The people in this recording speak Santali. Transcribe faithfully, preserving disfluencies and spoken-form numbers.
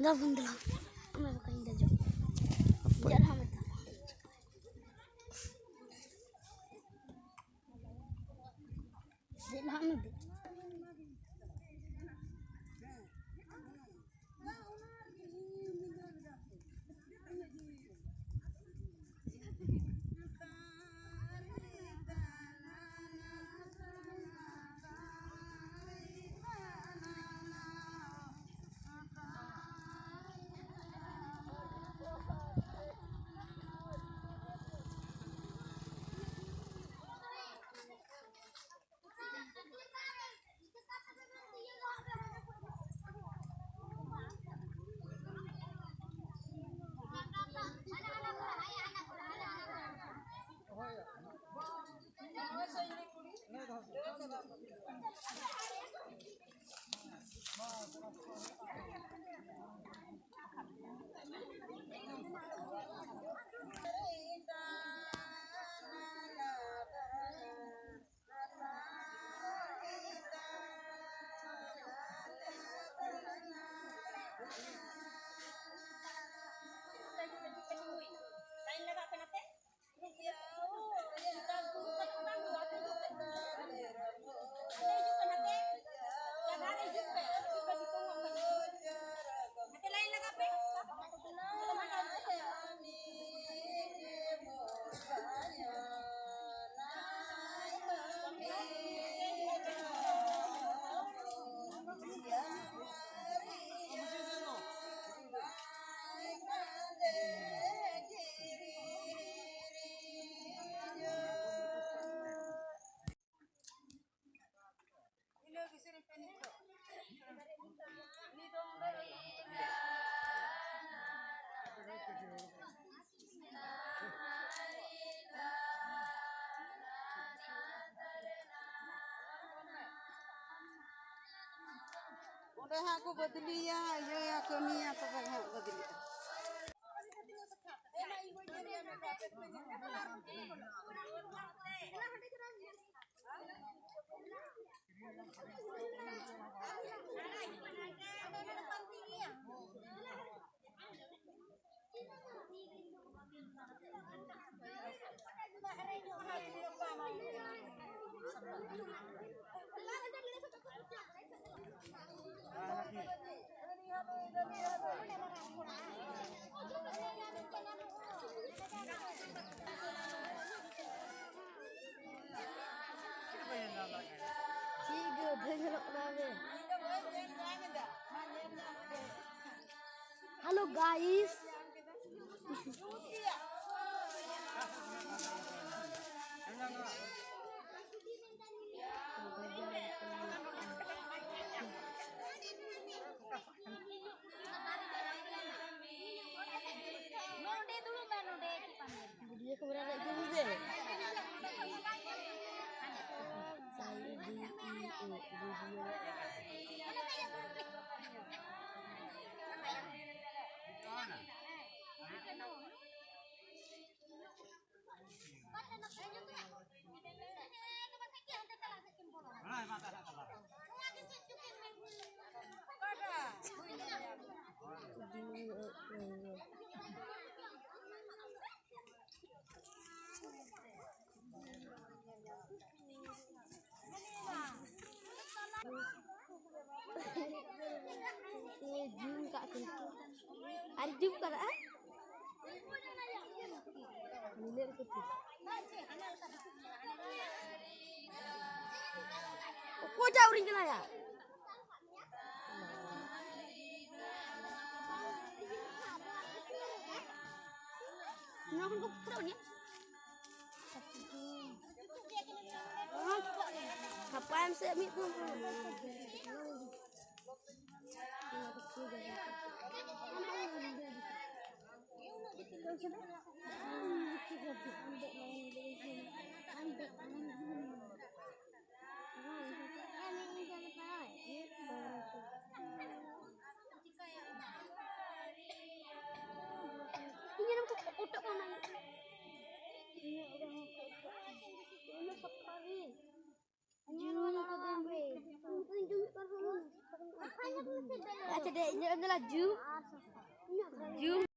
ᱫᱮᱞᱟ ᱵᱚᱱ ᱫᱮᱞᱟ᱾ ᱚᱱᱟ ᱵᱟᱠᱷᱟᱱ ᱤᱧ ᱫᱮᱡᱚᱜ᱾ ᱦᱟᱯᱳᱭ᱾ ᱫᱮᱡ ᱞᱟᱦᱟ ᱢᱮ ᱛᱟᱢᱟ᱾ ᱫᱮᱡ ᱞᱟᱦᱟ ᱢᱮ, ᱫᱮᱡ᱾ ᱚᱸᱰᱮ ᱦᱟᱸᱜ ᱠᱚ ᱵᱚᱫᱞᱤᱭᱟ, ᱤᱭᱟᱹᱭᱟ, ᱠᱟᱹᱢᱤᱭᱟ, ᱛᱚᱵᱮ ᱦᱟᱸᱜ ᱵᱚᱫᱞᱤᱜᱼᱟ᱾ ᱪᱮᱫ ᱜᱮ ᱵᱟᱹᱧ ᱧᱮᱞᱚᱜ ᱠᱟᱱᱟ ᱵᱮ᱾ Hello guys. ᱱᱚᱰᱮ ᱫᱩᱲᱩᱵ ᱢᱮ, ᱱᱚᱰᱮ ᱪᱮᱫ ᱠᱟᱹᱢᱤ? Video camera ᱨᱮ ᱤᱫᱤ ᱢᱮ᱾ ᱥᱟᱭ ᱤᱫᱤ ᱤ ᱳ video᱾ ᱡᱩᱢ ᱠᱟᱜ ᱠᱚ᱾ ᱟᱨ ᱡᱩᱢ ᱠᱟᱜᱼᱟ᱾ ᱱᱤᱱᱟᱹᱜ ᱨᱮ ᱠᱟᱹᱴᱤᱡ᱾ ᱚᱠᱚᱭᱴᱟᱜ ᱟᱹᱣᱨᱤᱧ ᱠᱟᱱᱟ ᱭᱟ? ᱱᱚᱣᱟ ᱠᱷᱚᱱ ᱠᱚ ᱯᱩᱨᱟᱹᱣ ᱜᱮᱭᱟ᱾ ᱥᱟᱯᱷᱟᱭᱮᱢ ᱥᱮ ᱢᱤᱫ ᱫᱷᱟᱣ᱾ ᱟᱪᱪᱷᱟ, ᱫᱮ, ᱤᱧ ᱧᱮᱞᱟ ᱡᱩ᱾ ᱡᱩ᱾